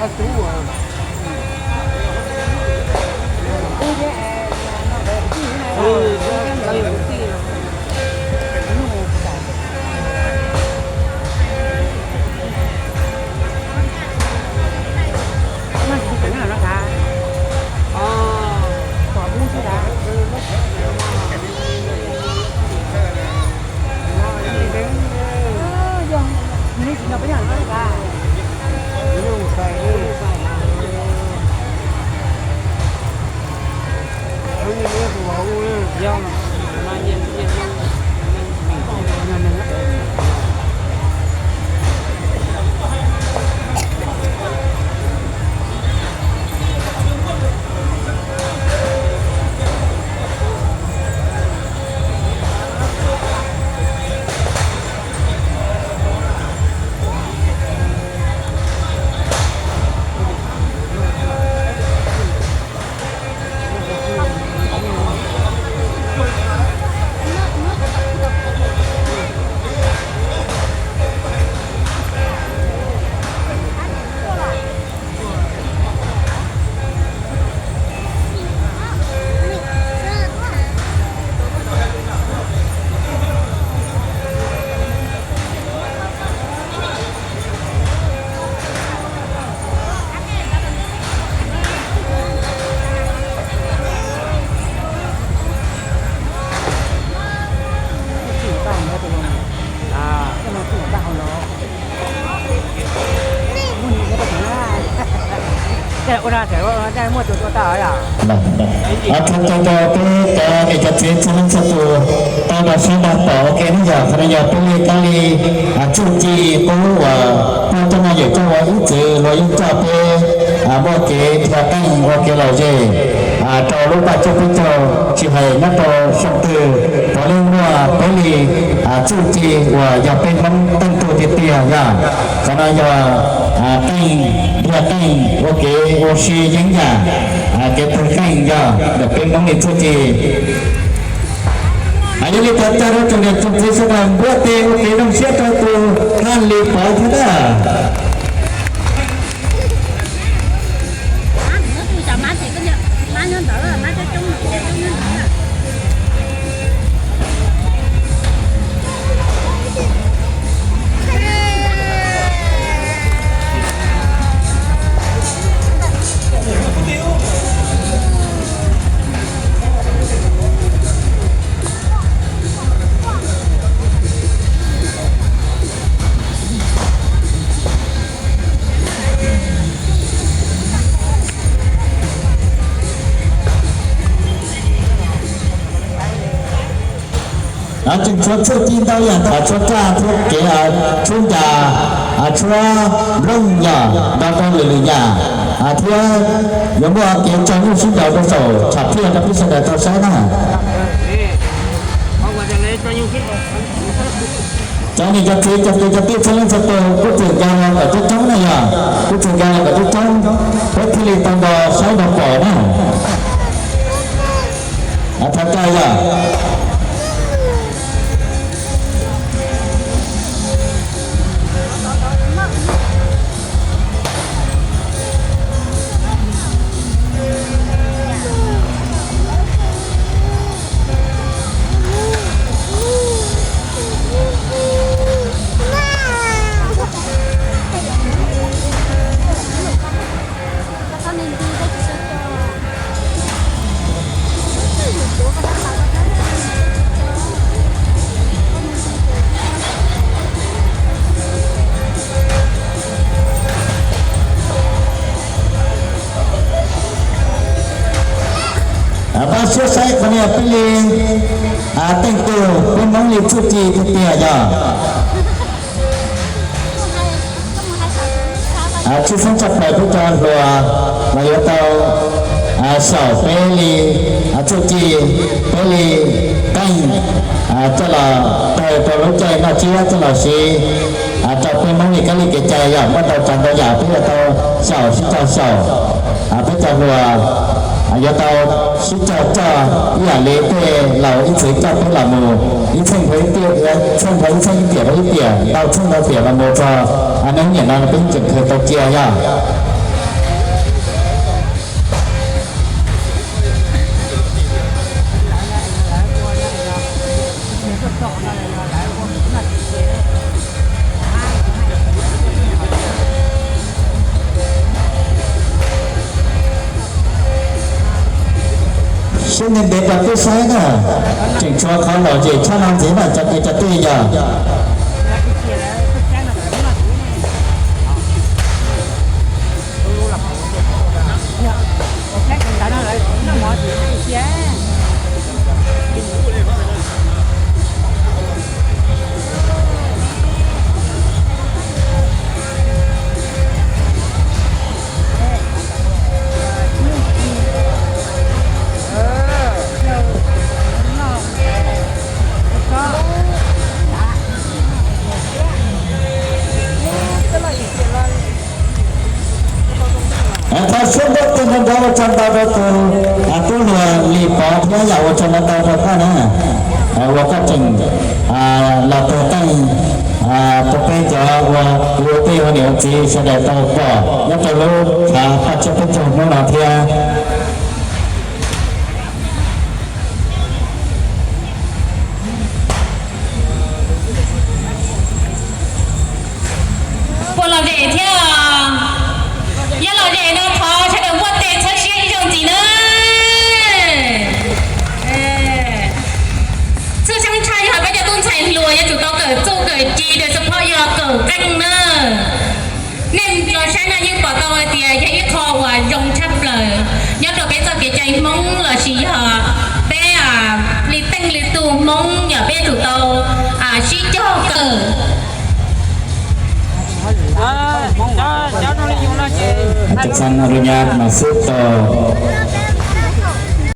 Txhua txhua rau peb cov niam cov txiv txhua leej txhua tus tau rau siab nrog pom ua ke ne yom. Qhov no yog peb li kab li txuj ci qub uas peb coj no yawm coj ua ib txwm luag yeej coj peb muaj kev dhia qeej ua kev lom zem rau lub paj cuaj peb caug, tsis hais nyob rau xyoo twg puav leej muaj peb li txuj ci uas yog peb Hmoob teej tug tiag tiag yom. Qhov no yog qeej, dhia qeej ua kev ua si yeeb yam, kev pw qeej yog ntawm peb Hmoob li txuj ci. Yog li tag tag rau tsoom niam tsoom txiv sawv daws npuab tes ua kev zoo siab rau tus Haj Lis Pov thiab na. Tseem tshuav txuj ci ntau yam ntau, tshuav raj thiab kev, tshuab ncas, tshuab nplooj yog nto rau lwm lwm yam, thiab yuav muaj kev tso nyuj sib nraus rau saum tsham phiaj rau peb sawv daws tau saib na. Cov niam cov txiv cov kwv cov tij txhua leej txhua tus kuj txwm nco los kom coob coob na yog, kuj txwm nco los kom coob coob, peb thiaj li tau nto saib nto pom na. Thov caw yog. Pab siab saib qhov no peb li teej tug peb Hmoob li txuj ci tiag tiag yog. Tshwj xeeb tshaj plaws peb cov hluas los yuav tau xyaum peb li txuj ci, peb li teej coj los taw rau lub caij noj tsiab coj los siv rau peb Hmoob li kab li kev cai yog muaj ntau tsav ntau yam peb yuav tau xyaum sib cog xyaum. Peb cov hluas yuav tau sib cog coj ib yam li tej laus ib txwm coj peb los mus ib txheej rau ib tiam, ib txheej rau ib tiam, ntau txheej ntau tiam los mus txog hnub niam no peb tseem khaws tau cia yog. Ntev ntev rau peb saib na, tseem tshuav qhov lom zem tshaj no ntxiv na cov kwv cov tij yog. Thov suab ntuj tig nrov nrov ua tsaug ntau rau tus tub hluas Lis Pov thiab yam ua tsaug ntau ntau rau koj na, uas koj tseem los tus teej rau peb cov ua kwv ua tij ua niam ua txiv sawv daws tau pom nyob rau lub tshav paj tsiab peb caug hnub no thiab. Puas lom zem thiab? Yog lom zem no thov sawv daws npuaj tes txhawb siab ib zaug ntxiv na. Txhua txheej tshaj yog peb cov tub ntxhais hluas yuav tsum tau kawm txuj kawm ci, tus xab phoj yog kawm qeej na. Nej los saib no yeej pom tau hais tias yog ib qho uas zoo tshaj plaws nyob rau peb txoj kev cai Hmoob lossis yog peb li teej li tug Hmoob yog peb yuav tsum tau sib cog kawm. Cov xab no rau nyab mas xwb tau.